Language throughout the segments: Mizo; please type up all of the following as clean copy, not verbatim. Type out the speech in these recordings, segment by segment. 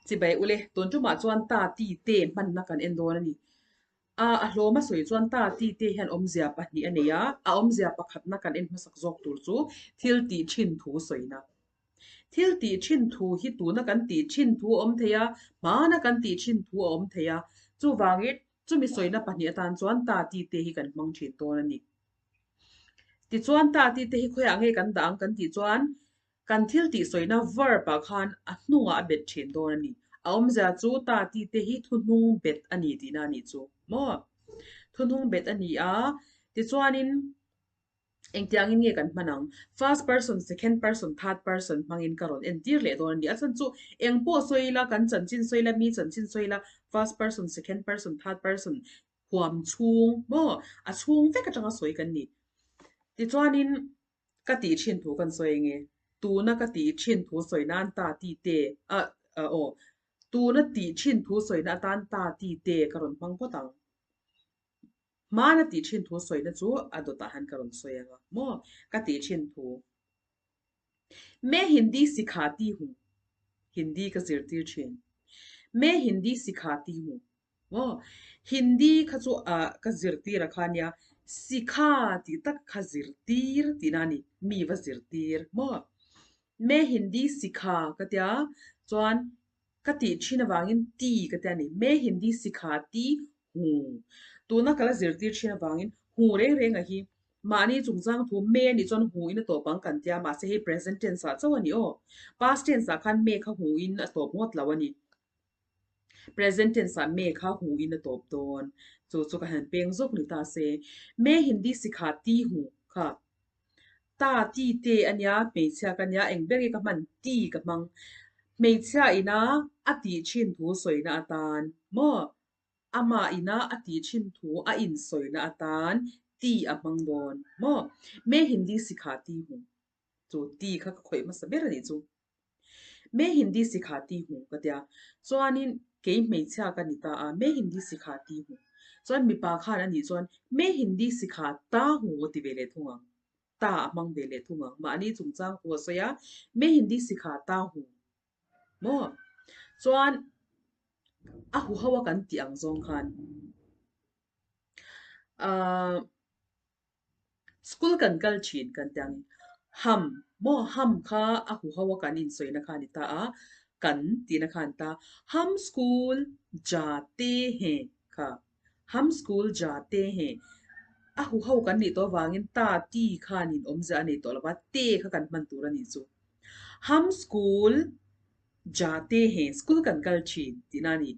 Chibai ule, tun tumah chuan ta ti te hmanna kan en dawn a ni. A a hlawm a sawi chuan ta ti te hian awmzia pahnih a nei a, a awmzia pakhatna kan en hmasak zawk tur chu thil tih thin thu sawina. Thil tih thin thu hi tuna kan tih thin thu a awm thei a, hmana kan tih thin thu a awm thei a, chuvangin chumi sawina pahnih atan chuan ta ti te hi kan hmang thin dawn a ni. Tichuan ta ti te hi khawiah nge kan dah ang kan tih chuan Kan thil tih sawina verb ah khan a hnungah a bet thin dawn a ni. A awmzia chu ta ti te hi thuhnung bet a ni tihna a nih chu maw? Thuhnung bet a ni a, tichuanin engtiangin nge kan hman ang? First person, second person, third person hmangin ka rawn entir leh dawn a ni. A chhan chu eng pawh sawi ila, kan chanchin sawi ila, mi chanchin sawi ila, first person, second person, third person huam chhung maw? A chhung vek atanga sawi kan ni. Tichuanin Ka tih thin thu kan sawi enge? Tuna ka tih thin thu sawi nan ta ti te a aw tuna tih thin thu sawina atan ta ti te ka rawn hmang phawt ang. Hmana tih thin thu sawina chu a dawtah han ka rawn sawi anga maw? Ka tih thin thu. Me Hindi sikhati hu Hindi ka zirtir thin. Me Hindi sikhati hu Maw? Hindi kha chu ah ka zirtir a kha nia, Sikha tih tak kha zirtir tihna a ni, mi va zirtir maw? Me Hindi Sikha ka tia chuan ka tih thin avangin ti ka tia a ni, Me Hindi Sikha ti hu. Tuna ka la zirtir thin avangin hu reng reng a hi mahni chungchang thu me a nih chuan hu in a tawp ang kan tia mahse hei present tense ah chauh a ni aw. Past tense ah khan me kha hu in a tawp ngawt lo a ni. Present tense ah me kha hu in a tawp dawn. Chu chu ka han peng zawk ni ta se. Me Hindi sikha ti hu kha ta ti te a nia, hmeichhia ka nia, eng ber nge ka hman ti ka hmang. Hmeichhia ina a tih thin thu sawina atan maw? Amah ina a tih thin thu a insawina atan ti a hmang dawn maw? Me Hindi sikha ti hu. Chu ti kha ka khawih hmasa ber a nih chu. Me Hindi sikha ti hu ka tia. Chuanin kei hmeichhia ka ni ta a, Me Hindi sikha ti hu. Chuan mipa khan a nih chuan Me Hindi sikha ta hu a ti ve leh thung ang. Ta a hmang ve leh thung ang. Mahni chungchang thu a sawi a, Me Hindi sikha ta hu. Maw? Chuan a hu ho a kan tih ang zawng khan ahh. School kan kal thin kan ti ang ham maw ham kha a huho a kan insawina kha a ni ta a, kan tihna kha a ni ta. Ham school ja te he kha ham school ja te he a huho kan nih tawh avangin ta ti khanin awmzia a nei tawh lo va, te kha kan hman tur a nih chu. Ham school ja te he school kan kal thin tihna a ni.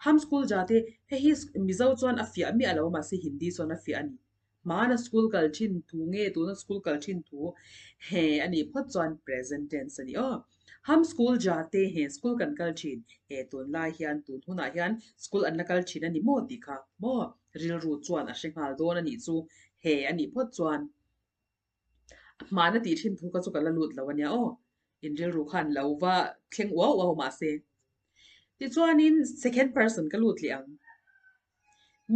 Ham school ja te hei hi Mizo chuan a fiah miah lo a mahse Hindi chuan a fiah a ni. Hmana school kal thin thu nge tuna school kal thin thu he a nih phawt chuan present tense a ni aw. Ham school ja te he school kan kal thin he tunlai hian tun hunah hian school an la kal thin a ni maw tih kha maw rilru chuan a hre nghal dawn a nih chu he a nih phawt chuan hmana tih thin thu kha chu ka la lut lo a nia aw. In rilru khan lo va thleng uau uau mahse. Tichuanin second person ka lut leh ang.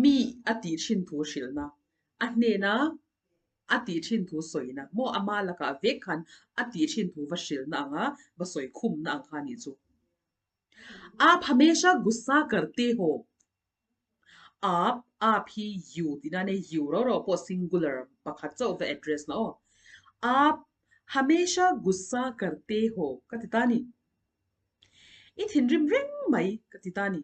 Mi a tih thin thu hrilhna, a hnena a tih thin thu sawina maw ama lakah vek khan a tih thin thu va hrilhna anga va sawi khumna ang kha a nih chu. Aap hamesha gussa karte ho. Aap, aap hi you tihna a nia, you rau rau pawh singular pakhat chauh va address na aw. Aap hamesha gussa karte ho ka ti ta a ni. I thinrim reng mai ka ti ta a ni.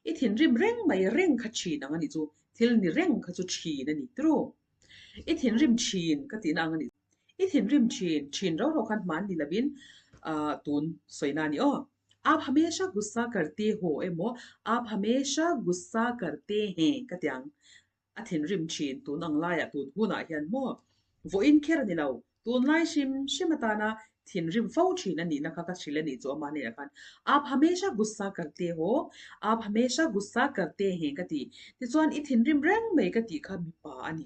I thinrim reng mai reng kha thin ang a nih chu. Thil ni reng kha chu thin a ni tiro. I thinrim thin ka tihna ang a nih. I thinrim thin, thin rau rau khan hman ni lovin ah tun sawina a ni aw. Aap hamesha gussa karte ho emaw aap hamesha gussa karte he ka ti ang. A thinrim thin tun ang laiah tun hunah hian maw vawiin kher a ni lo, tunlai hrim hrim atana thinrim fo thin a nihna kha ka hrilh a nih chu ama hnenah khan Aap hamesha gussa karte ho, aap hamesha gussa karte he ka ti. Tichuan i thinrim reng mai ka tih kha mipa a ni.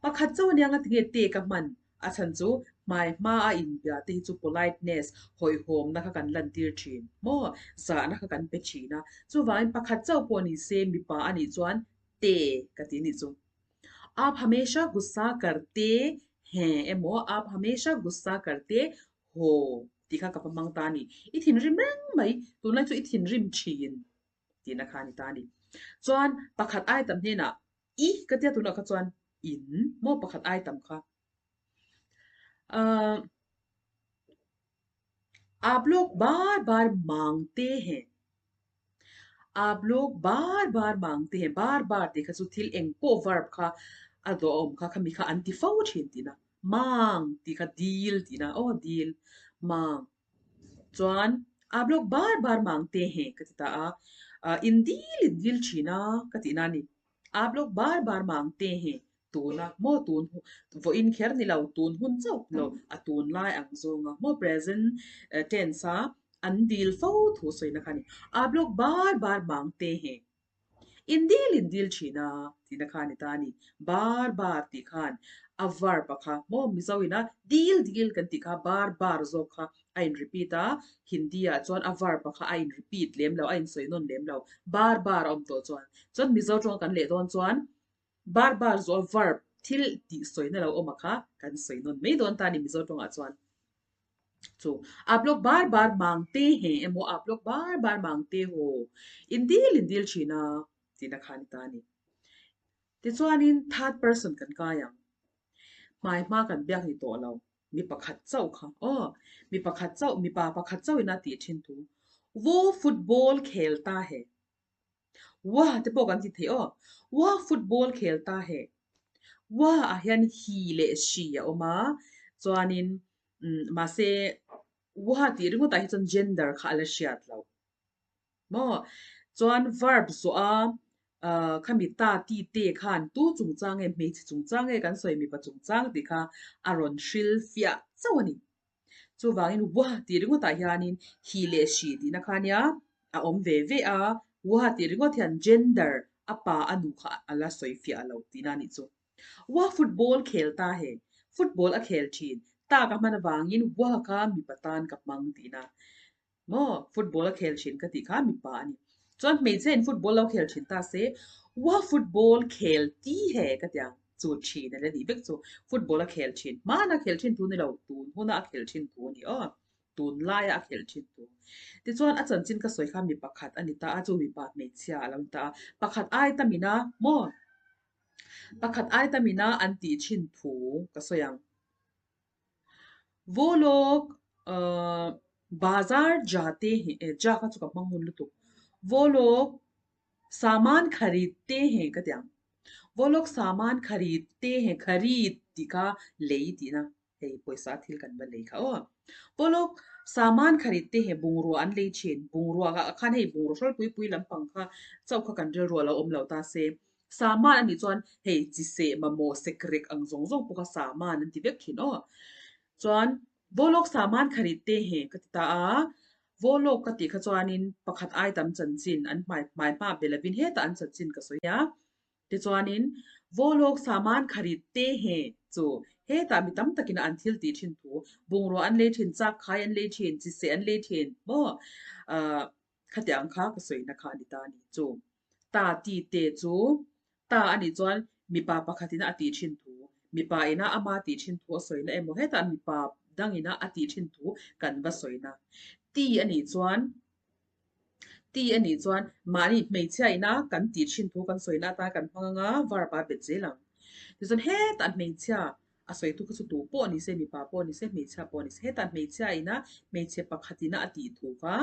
Pakhat chauh ania nga tinge te ka hman a chhan chu hmai hma a inbia te hi chu politeness, hawihhawmna kha kan lantir thin maw? Zahna kha kan pe thin a, chuvangin pakhat chauh pawh ni se mipa a nih chuan te ka ti nih chu. Aap hamesha gussa karte he emaw aap hamesha gussa karte ho tih. Tih kha ka va hmang ta a ni. I thinrim reng mai, tunlai chu i thinrim thin tihna kha a ni ta a ni. Chuan pakhat ai tam hnenah i ka tia tunah kha chuan in maw pakhat ai tam kha. Ahh Aap log bar bar mangte he. Aap log bar bar mangte he. Bar bar tih kha chu thil eng pawh verb kha a dawh a awm kha khami kha an ti fo thin tihna. Mang tih kha dil tihna aw dil mang. Chuan aap log bar bar mangte he ka ti ta a. In dil in dil thin a ka tihna a ni. Aap log bar bar mangte he. Tuna maw tun vawiin kher ni lo, tun hun chauh lo, a tun lai ang zawnga maw present tense a an dil fo thu sawina kha a ni. Aap log bar bar mang te he. In dil in dil thin a tihna kha a ni ta a ni. Bar bar tih khan a verb a kha maw Mizo ina dil dil kan tih kha bar bar zawk kha a in repeat a, Hindi ah chuan a verb a kha a in repeat lem lo, a in sawi nawn lem lo. Bar bar a awm tawh chuan. Chuan Mizo tawng kan leh dawn chuan Bar bar zawh verb thil tih sawina lo awm a kha kan sawi nawn mai dawn ta a ni Mizo tawngah chuan. Chu a blog bar bar mang te he emaw a blog bar bar mang te haw in dil in dil thin a tihna kha a ni ta a ni. Tichuanin third person kan kai ang. Hmai hma kan biak ni tawh lo. Mi pakhat chauh kha aw mi pakhat chauh mipa pakhat chauhin a tih thin thu. Wo football khel ta he. Wah te pawh kan ti thei aw. Wah football khel ta he. Wah ah hian hi leh hri a awm a, chuanin umm mahse wah tih ringawtah hi chuan gender kha a la hriat loh. Maw? Chuan verb zawh a ah khami ta ti te khan tu chungchang nge hmeichhe chungchang nge kan sawi mipa chungchang tih kha a rawn hril fiah chauh a ni. Chuvangin wah tih ringawtah hianin hi leh hri tihna kha nia a awm ve ve a, wah tih ringawt hian gender a pa a nu kha a la sawi fiah lo tihna a nih chu. Wah football khel ta he, football a khel thin, ta ka hman avangin wah kha mipa tan ka hmang tihna. Maw football a khel thin ka tih kha mipa a ni. Chuan hmeichhia in football lo khel thin ta se, Wah football khel ti he ka ti ang. Chu thin a la nih vek chu. Football a khel thin. Hmana khel thin thu ni lo, tun huna a khel thin thu a ni aw. Tun laia a khel thin thu. Tichuan a chanchin ka sawi kha mi pakhat a ni ta a, chu mipa hmeichhia a lo ni ta a. Pakhat ai tamin a, maw? Pakhat ai tamin a an tih thin thu ka sawi ang. Wo log ahh bazar jate he ja kha chu ka hmang ngun lutuk. Wo log saman kharidte he ka ti ang. Wo log saman kharidte he kharid tih kha lei tihna hei pawisa thil kan va lei kha aw. Wo log saman kharidte he bungrua an lei thin. Bungrua ah khan hei bungrua hrual pui pui lampang kha chauh kha kan rilru a lo awm lo ta se. Saman a nih chuan hei chi seh mamawh sek rek ang zawng zawng pawh kha saman an ti vek thin aw. Chuan Vawlawk saman kharit te he ka ti ta a, Vawlawk ka tih kha chuanin pakhat ai tam chanchin an hmai hmai hma be lovin hetah an chanchin ka sawi a. Tichuanin Vawlawk saman kharit te he chu hetah mi tam takin an thil tih thin thu, bungrua an lei thin, chak khai an lei thin, chi seh an lei thin maw? Ahh Khatiang kha ka sawina kha a ni ta a ni chu. Ta ti te chu ta a nih chuan mipa pakhat ina a tih thin thu, mipa ina ama tih thin thu a sawina emaw hetah mipa dang ina a tih thin thu kan va sawina. Ti a nih chuan ti a nih chuan mahni hmeichhia ina kan tih thin thu kan sawina atan kan hmang anga verb a bet zel ang. Tichuan hetah hmeichhia A sawitu kha chu tu pawh ni se, mipa pawh ni se, hmeichhia pawh ni se, hetah hmeichhia ina hmeichhe pakhat ina a tih thu kha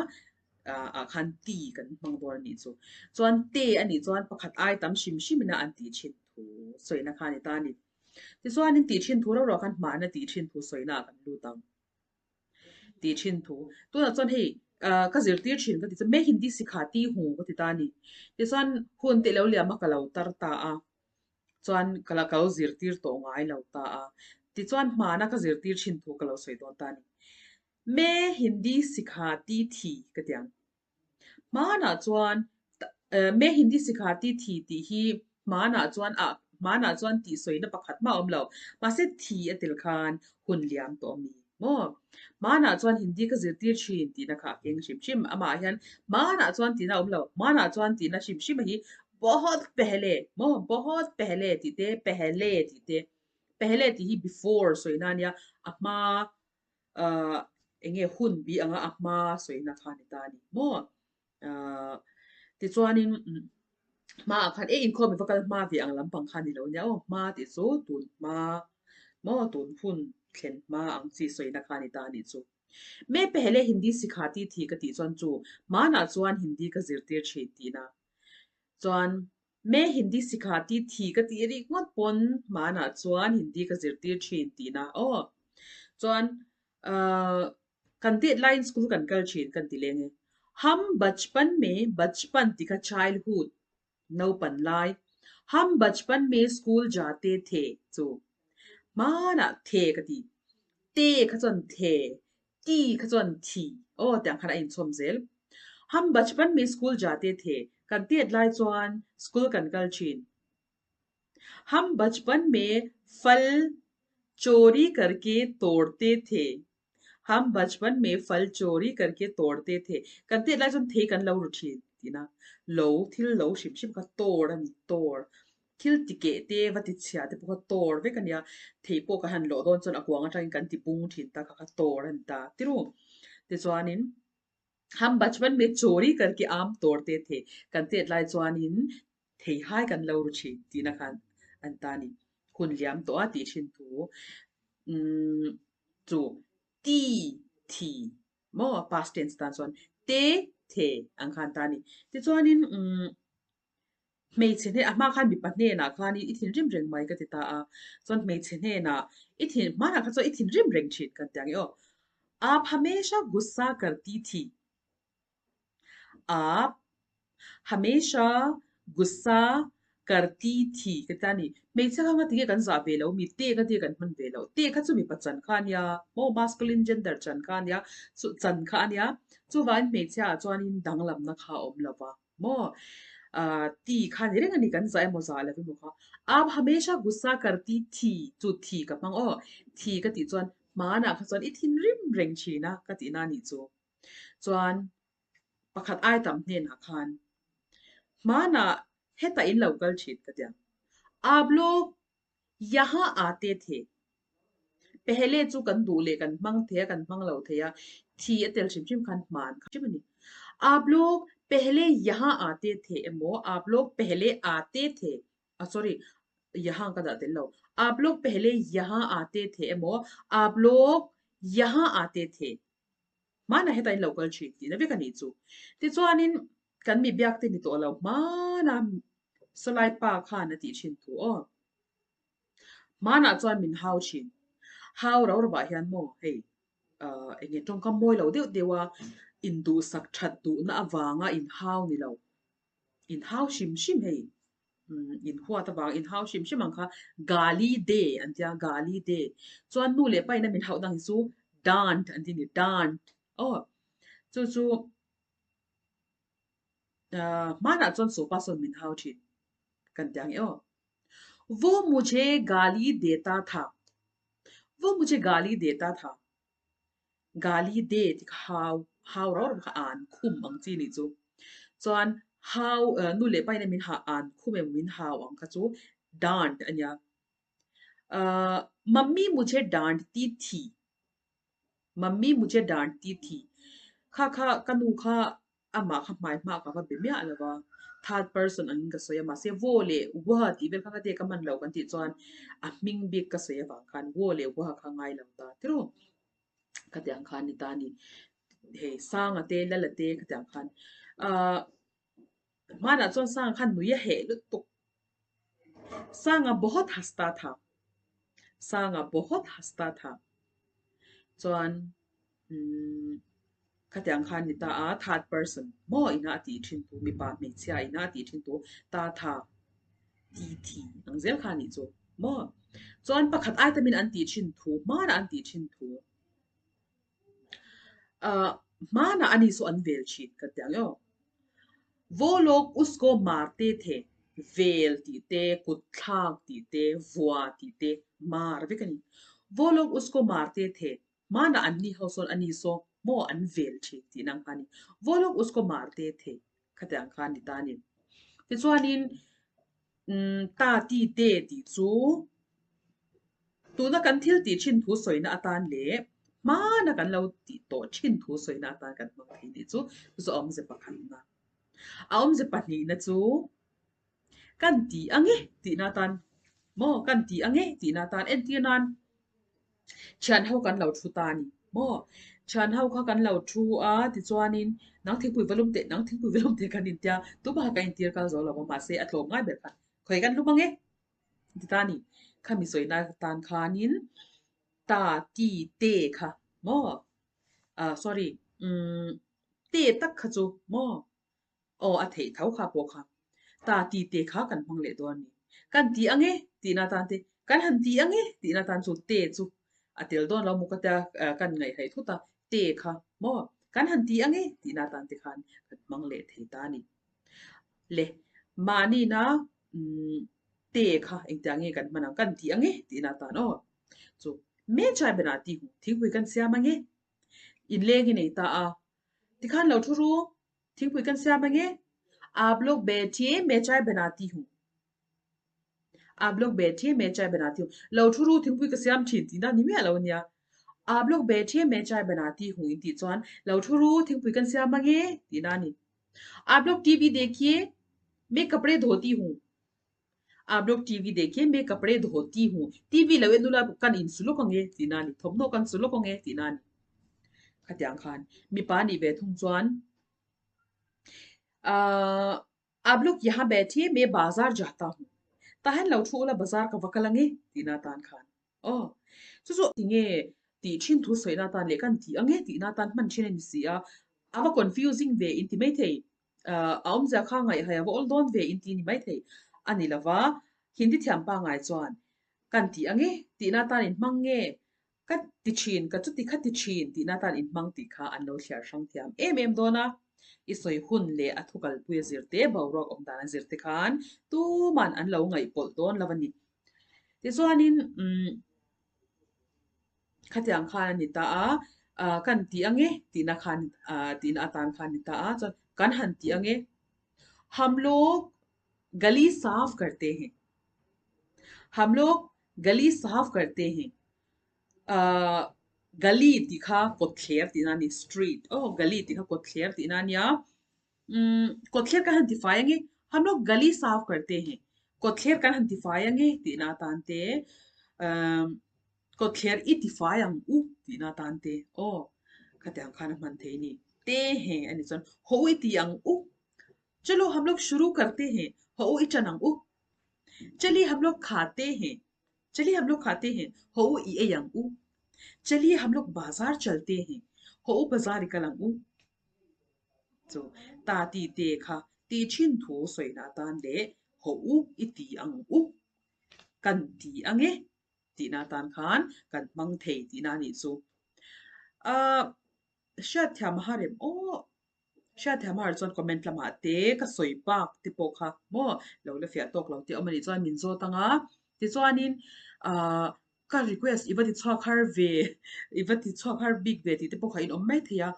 ah khan ti kan hmang dawn a nih chu. Chuan te a nih chuan pakhat ai tam hrim hrim ina an tih thin thu sawina kha a ni ta a ni. Tichuanin tih thin thu rauh rauh khan hmahna tih thin thu sawina ah kan lut ang. Tih thin thu. Tunah chuan hei ka zirtir thin ka ti chuan me Hindi sikha ti hu ka ti ta a ni. Tichuan hun te lo liam a ka lo tar ta a. Chuan ka la ka lo zirtir tawh ngai lo ta a. Tichuan hmana ka zirtir thin thu ka lo sawi dawn ta a ni. Me Hindi sikha ti thi ka ti ang. Hmanah chuan Me Hindi sikha ti thi tih hi hmanah chuan ah hmanah chuan tih sawina pakhat mah a awm lo. Mahse thi a tel khan hun liam tawh a mi maw? Hmanah chuan Hindi ka zirtir thin tihna kha a keng hrim hrim. Amah hian hmanah chuan tihna a awm lo. Hmanah chuan tihna hrim hrim a hi Bahut pehle maw bahut pehle tih te pehle tih te pehle tih hi before sawina a nia a hma ahh. Enge hun bi anga a hma sawina kha a ni ta a ni maw? Ahh tichuanin hmaah khan e inkhawm i va kal hma ve ang lampang kha a ni lo nia aw, hma tih chu tun hma maw tun hun thlen hma ang chi sawina kha a ni ta a nih chu. Me pehle Hindi sikha ti thi ka tih chuan chu hmanah chuan Hindi ka zirtir thin tihna chuan Me Hindi sikha ti thi ka tih rih ngawt pawn hmanah chuan Hindi ka zirtir thin tihna aw. Chuan ahh kan tet laiin school kan kal thin kan ti leng e. Hum bachpan me bachpan tih kha childhood naupan lai. Hum bachpan me school jate the chu hmanah the ka ti. Te kha chuan the Ti kha chuan thi aw tiang khan a inchhawm zel. Hum bachpan me school jate the kan tet lai chuan school kan kal thin. Hum bachpan me fal chori karke todte the Hum bachpan me fal chori karke todte the kan tet lai chuan thei kan lo ru thin tihna lo thil lo hrim hrim kha tawr a ni tawr. Thil ti keh te va ti chhia te pawh kha tawr vek a nia, thei pawh ka han lawh dawn chuan a kuang atangin kan ti bung thin ta kha kha tawr a ni ta tiru. Tichuanin Hum bachpan mein chori karke aam tawrte the kan tet lai chuanin thei hai kan lo ru thin tihna khan an ta a ni. Hun liam tawh a tih thin thu umm chu ti thi maw past tense tan chuan te the ang khan ta a ni. Tichuanin umm Hmeichhe hne a hma khan mipa hnenah khan i thinrim reng mai ka ti ta a, chuan hmeichhe hnenah i thin hmanah kha chuan i thinrim reng thin kan ti ang e aw. Aap hamesha gussa karti thi. Aap hamesha gussa karti thi ka ti ta a ni. Hmeichhe kha ngatinge kan zah ve lo mi te kha te kan hman ve lo. Te kha chu mipa chan kha a nia maw masculine gender chan kha a nia chu chan kha a nia chuvangin hmeichhia ah chuanin danglamna kha a awm lo va. Maw? Ahh ti kha ni reng a ni kan zah emaw zah lo emaw kha. Aap hamesha gussa karti thi chu thi ka hmang aw. Thi ka tih chuan hmanah kha chuan i thinrim reng thin a ka tihna a nih chu. Chuan pakhat ai tam hnenah khan hmanah hetah in lo kal thin ka ti ang. Aap lawk Yaha aate the. Pehle chu kan duh leh kan hmang thei a, kan hmang lo thei a, thi a tel hrim hrim khan hman kha hrim a ni. Aap log pehle yaha aate the emaw aap log pehle aate the ah sorry yaha ka dah tel lo. Aap log pehle yaha aate the emaw aap log yaha aate the. Hmanah hetah in lo kal thin tihna vek a nih chu. Tichuanin kan mi biak te ni tawh lo hmana Sawlai pa khan a tih thin thu aw. Hmanah chuan min hau thin. Hau rau rawah hian maw hei ahh eng nge tawngkam mawi lo deuh deuh a induhsak that duhna avanga inhau ni lo. Inhau hrim hrim hei umm inhuat avang inhau hrim hrim ang kha gali de an tia gali de. Chuan nu leh pa ina min hauh dang hi chu dant an ti a ni dant aw. Chu chu ahh hmanah chuan sofa sawn min hau thin kan ti ang e aw. Wo mujhe gali deta tha Wo mujhe gali deta tha Gali de tih kha hau hau rau rau kha an khum ang chi nih chu. Chuan hau nu leh pa in a min ha an khum emaw min hau ang kha chu dant a nia. Ahh mummy mujhe danti thi Mummy mujhe danti thi Kha kha ka nu kha amah kha hmai hma ka va be miah lo va, third person angin ka sawi a, mahse Wo leh Wa tih vel kha ka te ka hman lo kan tih chuan a hming bik ka sawi avang khan Wo leh Wa kha ngai lo ta tirh u. Khatiang khan ni ta a ni. Hei Sanga te Lala te khatiang khan ahh hmanah chuan Sanga khan nui a heh lutuk. Sanga bahut hasta tha Sanga bahut hasta tha chuan umm Khatiang khan ni ta a, third person maw ina a tih thin tu, mipa hmeichhia ina a tih thin tu, ta tha ti thi ang zel kha a nih chu maw. Chuan pakhat ai tamin an tih thin thu, hmanah an tih thin thu, ah hmanah ani saw an vel thin ka ti ang e aw. Vo lawk usko marte the, vel tih te, kut thlak tih te, vua tih te, mar vek a ni. Vo lawk usko marte the, Hmanah an ni ho sawn a ni saw maw an vel thin tih nang kha a ni. Vawlawk usko mar te thei khatiang kha a ni ta a ni. Tichuanin umm ta ti te tih chu tuna kan thil tih thin thu sawina atan leh Hmana kan lo tih tawh thin thu sawina atan kan hmang thei tih chu chu chu a awmze pakhatna. A awmze pahnihna chu kan ti ang e tihna atan maw kan ti ang e tihna atan entir nan thian ho kan lo thu ta a ni maw thian ho kha kan lo thu a tichuanin nang thingpui va lum teh nang thingpui va lum teh kan intia tumah kan intir kal zo lo va mahse a tlawm ngai ber khan khawi kan lum ang e ti ta a ni khami sawina tan khanin ta ti te kha maw ah sorry umm te tak kha chu maw aw a theih tho kha pawh kha ta ti te kha kan hmang leh dawn a ni. Kan ti ang e tihna tan te kan han ti ang e tihna tan chu te chu a tel dawn lo maw ka tia kan ngaihhaih thut a te kha maw kan han ti ang e tihna tan te khan kan hmang leh thei ta a ni. Le mahnina umm te kha engtiang nge kan hman ang kan ti ang e tihna tan aw chu me chai banah ti hu thingpui kan siam ang e inleng i nei ta a tikhan lo thu ru thingpui kan siam ang e aap log baithiye main chai banati hu aap log baithiye main chai banati hu lo thu ru thingpui ka siam thin tihna ni miah lo ania aap log baithiye main chai banati hu intih chuan lo thu ru thingpui kan siam ang e tihna a ni. Aap log TV dekhiye main kapde dhoti hu Aap log TV dekhiye main kapde dhoti hu TV lo en ula kan in su lawk ang e tihna a ni thawmhnaw kan su lawk ang e tihna a ni. Khatiang khan mipa nih ve thung chuan aah aap log yahan baithiye main bazar jata hu tahan lo thu ula bazar ka va kal ang e tihna tan khan. Aw, chu chu tinge tih thin thu sawihna atan leh kan tih ang e tihna atan hman thin a ni si a, a va confusing ve in ti maithei, a awmzia kha ngaihhai a va awl dawn ve in ti ni maithei a ni lova, Hindi thiam pangngai chuan kan tih ang e tihna atan in hmang nge ka ti thin, ka chuti kha ti thin tihna atan in hmang tih kha an lo thliar hrang thiam em em dawn a, i sawi hun leh a thu kalpui a zirte boruak awm dan a zirte khan tuman an lo ngaihpawlh dawn lo a ni. Tichuanin umm khatiang khan a ni ta a, ah kan tih ang e tihna khan ah tihna atan khan a ni ta a, chuan kan han tih ang e. Hum log gali saaf karte hain. Hum log gali saaf karte hain. Ah gali tih kha kawtthler tihna a ni, street aw gali tih kha kawtthler tihna a nia. Umm kawtthler kan han tifai ange hum log gali saaf karte hain kawtthler kan han tifai ange tihna atan te umm kawtthler i tifai ang u tihna atan te aw khatiang khan a hman thei a ni te he a ni chuan haw u i ti ang u chalo hum log shuru karte hain haw u i tan ang u chali hum log khate hain chali hum log khate hain haw u i ei ang u chali hum log bazar chalte hain haw u bazar i kal ang u. Chu ta ti te kha ti thin thu sawina atan leh haw u i ti ang u kan ti ang e tihna atan khan kan hmang thei tihna a nih chu. Ahh hriatthiam a har em aw hriatthiam a har chuan comment lamah te ka sawi bak te pawh kha maw lo la fiah tawk lo te awm a nih chuan min zawt ang a tichuanin ahh ka request i va ti chhuak har ve i va ti chhuak har bik ve tih te pawh kha in awm mai thei a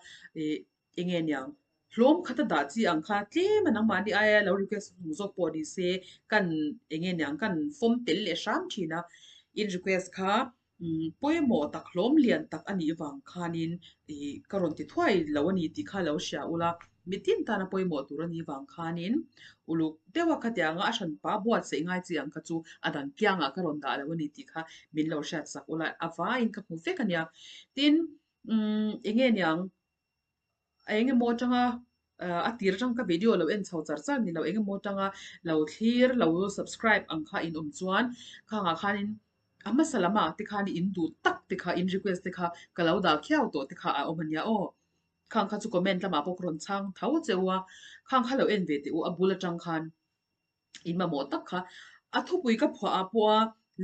ih eng nge niang hlawm khat a dah chi ang kha tlem a nangmahni aia lo request hnung zawk pawh ni se kan eng nge niang kan fawm tel leh hram thin a in request kha umm pawimawh tak hlawm lian tak a nih vang khanin ih ka rawn ti thuai lo a ni tih kha lo hria ula mitin tana pawimawh tur a nih vang khanin uluk deuha khatianga a hranpa buatsaih ngai chi ang kha chu a dang kiangah ka rawn dah lo a ni tih kha min lo hriat sak ula a vaiin ka hmu vek a nia. Tin, umm eng nge niang a eng emaw atanga a tir atang ka video lo en chho char char ni lo eng emaw atanga lo thlir lo subscribe ang kha in awm chuan khangah khanin a hmasa lamah te khan in duh tak te kha in request te kha ka lo dah khiau tawh te kha a awm a nia aw. Khang kha chu comment lamah pawh ka rawn chhang tho che u a, khang kha lo en ve teh u a bul atang khan in mamawh tak kha a thupui ka phuah ah pawh a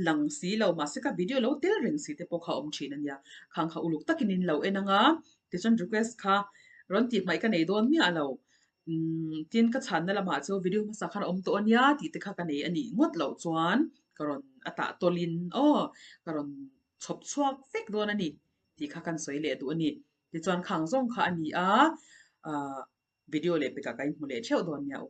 lang si lo mahse ka video lo tel reng si te pawh kha a awm thin a nia, khang kha uluk takin in lo en ang a, tichuan request kha rawn tih hmaih ka nei dawn miah lo, umm tin ka chhanna lamah chu video hmasa khan a awm tawh a nia tih te kha ka nei a nih ngawt loh chuan ka rawn a tah tawlhin aw ka rawn chhawp chhuak vek dawn a ni tih kha kan sawi leh duh a ni. Tichuan khang zawng kha a ni a, aah video leh pekah ka inhmu leh theuh dawn nia u.